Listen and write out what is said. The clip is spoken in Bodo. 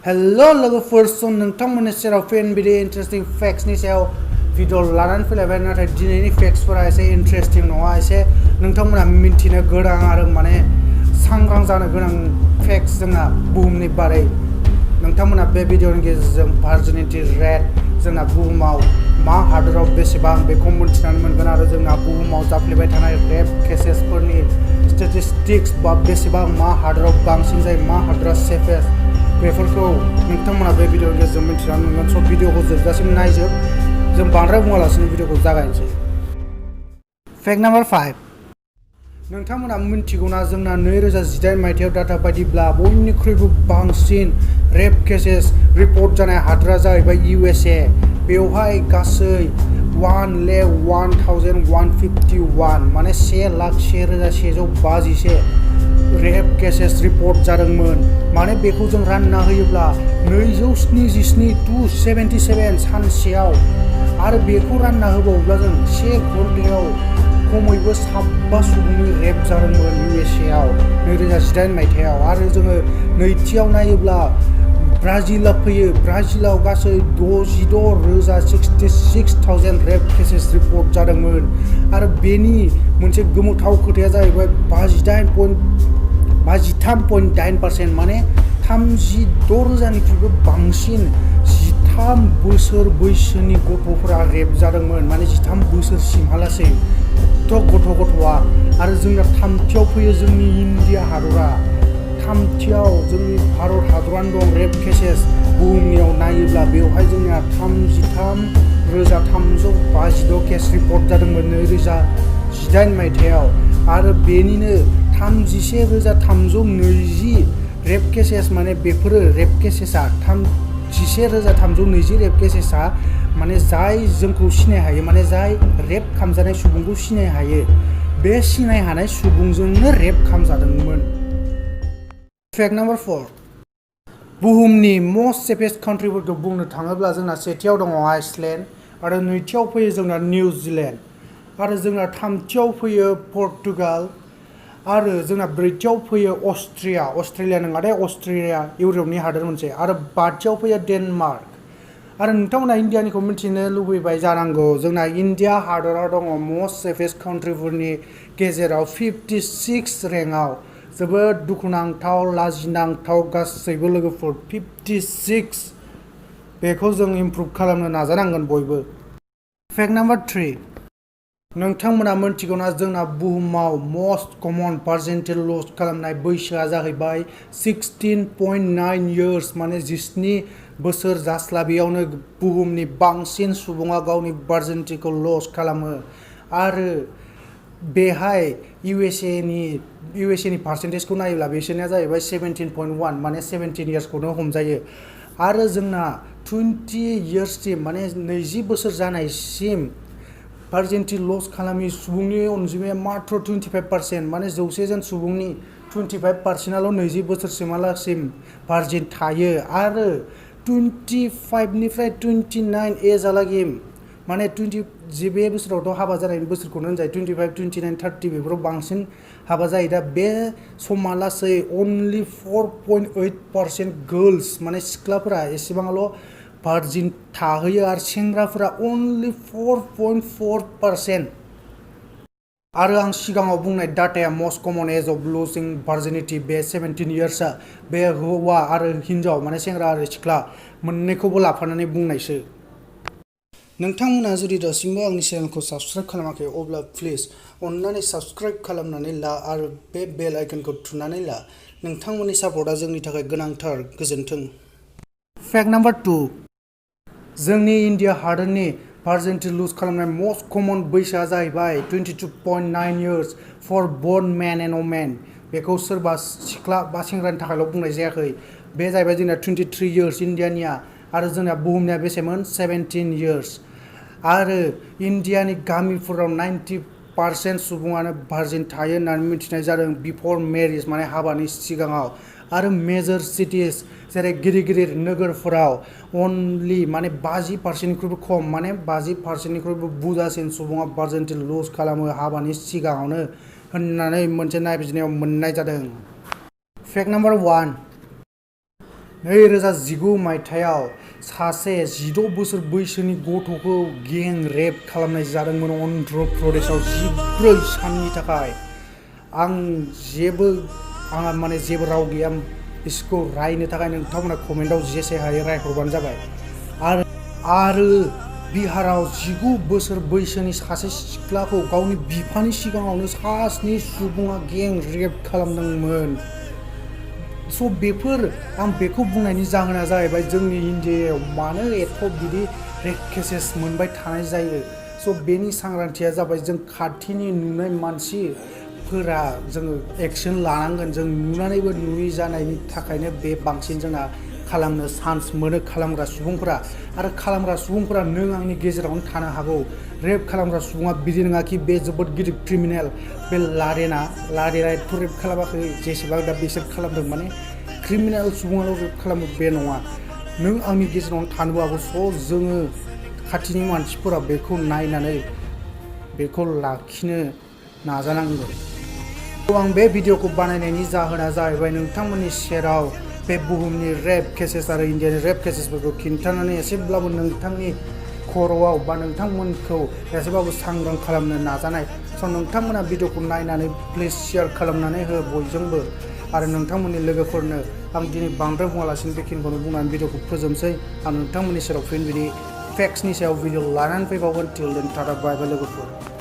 हेलो लोगोफोर नोंथांमोननि सेराव फेन बिदि इंटरेस्टिंग फैक्ट्सनि सायाव भिडिअ लानानै फैलायबाय नाथाय दिनैनि फैक्ट्सफोरा एसे इंटरेस्टिं नङा एसे नोंथांमोना मिन्थिनो गोनां आरो माने सांग्रां जानो गोनां फैक्ट्स जोंना बुहुमनि बारै नोंथांमोना बे भिडिअनि गेजेरजों भार्जिनिटी रेट जोंना बुहुमाव मा हादोराव बेसेबां बेखौ मिन्थिनानै मोनगोन आरो जोंना बुहुमाव जाफ्लेबाय थानाय रेप केसेसफोरनि स्टेटिस्टिक्स बा बेसेबां मा हादोराव बांसिन जायो मा हादोरा सेफेस्ट बेफोरखौ नोंथांमोना बे भिडिअनि गेजेरजों मिन्थिनानै मोनगोन स' भिडिअखौ जोबजासिम नायजोब जों बांद्राय बुङालासिनो भिडिअखौ जागायनोसै। फैक्ट नाम्बार 5 नोंथांमोना मिन्थिगौना जोंना 2018 मायथाइयाव डाटा बायदिब्ला बयनिख्रुइबो बांसिन रेप केसेस रिपर्ट जानाय हादोरा जाहैबाय USA बेवहाय गासै 1,01,151 माने 1,01,151 रेप केसेस रिपर्ट जादोंमोन माने बेखौ जों रानना होयोब्ला 277 सानसेयाव आरो बेखौ रानना होबावोब्ला जों 1 घन्टायाव खमैबो 7 सुबुंनि रेप जादोंमोन USA आव 2018 मायथाइयाव आरो जोङो नैथियाव नायोब्ला ब्राजिलआ फैयो ब्राजिलाव गासै 66,066,000 रेप केसेस रिपर्ट जादोंमोन आरो बेनि मोनसे गोमोथाव खोथाया जाहैबाय 53.9% माने 36,000निख्रुइबो बांसिन 13 बोसोर बैसोनि गथ'फोरा रेप जादोंमोन माने 13 बोसोरसिमहालासै गथ'आ आरो जोंना थामथियाव फैयो जोंनि इन्डिया हादरा थामथियाव जोंनि भारत हादरानो दं रेप केसेस बुहुमनियाव नायोब्ला बेवहाय जोंना 33,352 केस रिपर्ट जादोंमोन 2018 मायथाइयाव आरो बेनिनो 31,320 रेप केसेस माने बेफोरो रेप केसेसआ 31,320 रेप केसेसआ माने जाय जोंखौ सिनाय हायो माने जाय रेप खालामजानाय सुबुंखौ सिनाय हायो बे सिनाय हानाय सुबुंजोंनो रेप खालामजादोंमोन। फैक्ट नाम्बार 4 बुहुमनि मस्ट सेफेस्ट कान्ट्रिफोरखौ बुंनो थाङोब्ला जोंना सेथियाव दङ आइसलेण्ड आरो नैथियाव फैयो जोंना निउजिलेण्ड आरो जोंना थामथियाव फैयो पर्तुगाल आरो जोंना ब्रैथियाव फैयो अस्ट्रेलिया नङा दे अस्ट्रेलिया इउरपनि हादोर मोनसे आरो बाथियाव फैयो डेनमार्क आरो नोंथांमोना इन्डियानिखौ मिथिनो लुबैबाय जानांगौ जोंना इन्डिया हादरा दङ मस्ट सेफेस्ट कान्ट्रिफोरनि गेजेराव 56 रेंकआव जोबोद दुखुनांथाव लाजिनांथाव गासैबो लोगोफोर 56 बेखौ जों इमप्रुभ खालामनो नाजानांगोन बयबो। फैक्ट नाम्बार 3 नोंथांमोना मिन्थिगौना जोंना बुहुमाव मस्ट कमन भार्जिनिटी लस खालामनाय बैसोआ जाहैबाय 16.9 इयार्स माने 17 बोसोर जास्लाबियावनो बुहुमनि बांसिन सुबुङा गावनि भार्जिनिटीखौ लस खालामो आरो बेहाय USA नि पार्सेन्टेजखौ नायोब्ला बिसोरनिया जाहैबाय 17.1 माने 17 इयार्सखौनो हमजायो आरो जोंना 20 इयार्ससिम माने 20 बोसोर जानायसिम भार्जिनिटी लस खालामि सुबुंनि अनजिमाया मात्र 25% माने 100 जन सुबुंनि 25%आल' 20 बोसोरसिमहालासिम भार्जिन थायो आरो 25 निफ्राय 29 एजहालागै माने 20 बे बोसोरावथ' हाबा जानायनि बोसोरखौनो होनजायो 25, 29, 30 बेफोराव बांसिन हाबा जायो दा बे समालासै अनलि 4.8% गर्ल्स माने सिख्लाफोरा एसेबांल' भार्जिन थाहैयो आरो सेंग्राफोरा अनलि 4.4% आरो आं सिगाङाव बुंनाय डाटाया मस्ट कमन एज अफ लुजिं भार्जिनिटी बे 17 इयार्सआ बे हौवा आरो हिन्जाव माने सेंग्रा आरो सिख्ला मोननैखौबो लाफानानै बुंनायसो। नोंथांमोना जुदि दासिमबो आंनि चेनेलखौ साबस्क्राइब खालामाखै अब्ला प्लिज अन्नानै साबस्क्राइब खालामनानै ला आरो बे बेल आइकनखौ थुनानै ला नोंथांमोननि सापर्टआ जोंनि थाखाय गोनांथार गोजोन्थों। फैक्ट नाम्बार 2 जोंनि इन्डिया हादोरनि भार्जिनिटी लुज खालामनाय मस्ट कमन बैसोआ जाहैबाय 22.9 years four both men and women बेखौ सोरबा सिख्ला बा सेंग्रानि थाखायल' बुंनाय जायाखै बे जाहैबाय जोंना 23 इयार्स इन्डियानिया आरो जोंना बुहुमनिया बेसेमोन 17 इयार्स आरो इन्डियानि गामिफोराव 90% सुबुङानो भार्जिन थायो होननानै मिथिनाय जादों बिफर मेरिज माने हाबानि सिगाङाव आरो मेजर सिटिज जेरै गिदिर नोगोरफोराव अनलि माने 50%निख्रुइबो खम माने 50%निख्रुइबो बुरजासिन सुबुङा भार्जिनिटी लुज खालामो हाबानि सिगाङावनो होननानै मोनसे नायबिजिरनायाव मोननाय जादों। फैक्ट नाम्बार 1 2019 मायथाइयाव सासे 16 बोसोर बैसोनि गथ'खौ गें रेप खालामनाय जादोंमोन अन्ध्र प्रदेशआव 14 साननि थाखाय। आंहा माने जेबो राव गैया बिसोरखौ रायनो थाखाय। नोंथांमोना कमेन्टआव जेसे हायो रायहरबानो जाबाय। आरो बिहाराव 19 बोसोर बैसोनि सासे सिख्लाखौ गावनि बिफानि सिगाङावनो सास्नि सुबुङा गें रेप खालामदोंमोन। आं बेखौ बुंनायनि जाहोना जाहैबाय जोंनि इन्डियायाव मानो एथ' बिदि रेप केसेस मोनबाय थानाय जायो। बेनि सांग्रांथिया जाबाय जों खाथिनि नुनाय मानसिफोरा जोङो एक्सन लानांगोन। जों नुनानैबो नुयि जानायनि थाखायनो बे बांसिन जोंना खालामनो चान्स मोनो खालामग्रा सुबुंफोरा। आरो खालामग्रा सुबुंफोरा नों आंनि गेजेरावनो थानो हागौ। रेप खालामग्रा सुबुङा बिदि नङा कि बे जोबोद गिदिर क्रिमिनेल। बे लादेना एथ' रेप खालामाखै जेसेबां दा बिसोर खालामदों। माने क्रिमिनेल सुबुङाल' रेप खालामो बे नङा। नों आंनि गेजेरावनो थानोबो हागौ। जोङो खाथिनि मानसिफोरा बेखौ नायनानै बेखौ लाखिनो नाजानांगोन। आं बे भिडिअखौ बानायनायनि जाहोना जाहैबाय नोंथांमोननि सेराव बे बुहुमनि रेप केसेस आरो इन्डियानि रेप केसेसफोरखौ खिन्थानानै एसेब्लाबो नोंथांनि खर'आव बा नोंथांमोनखौ एसेबाबो सांग्रां खालामनो नाजानाय। नोंथांमोना भिडिअखौ नायनानै प्लिज शेयार खालामनानै हो बयजोंबो। आरो नोंथांमोननि लोगोफोरनो आं दिनै बांद्राय बुङालासिनो बेखिनिखौनो बुंनानै भिडिअखौ फोजोबसै। आं नोंथांमोननि सेराव फिन बिदि फेक्सनि सायाव भिडिअ लानानै फैबावगोन। टिल देन टाटा बाय बाय लोगोफोर।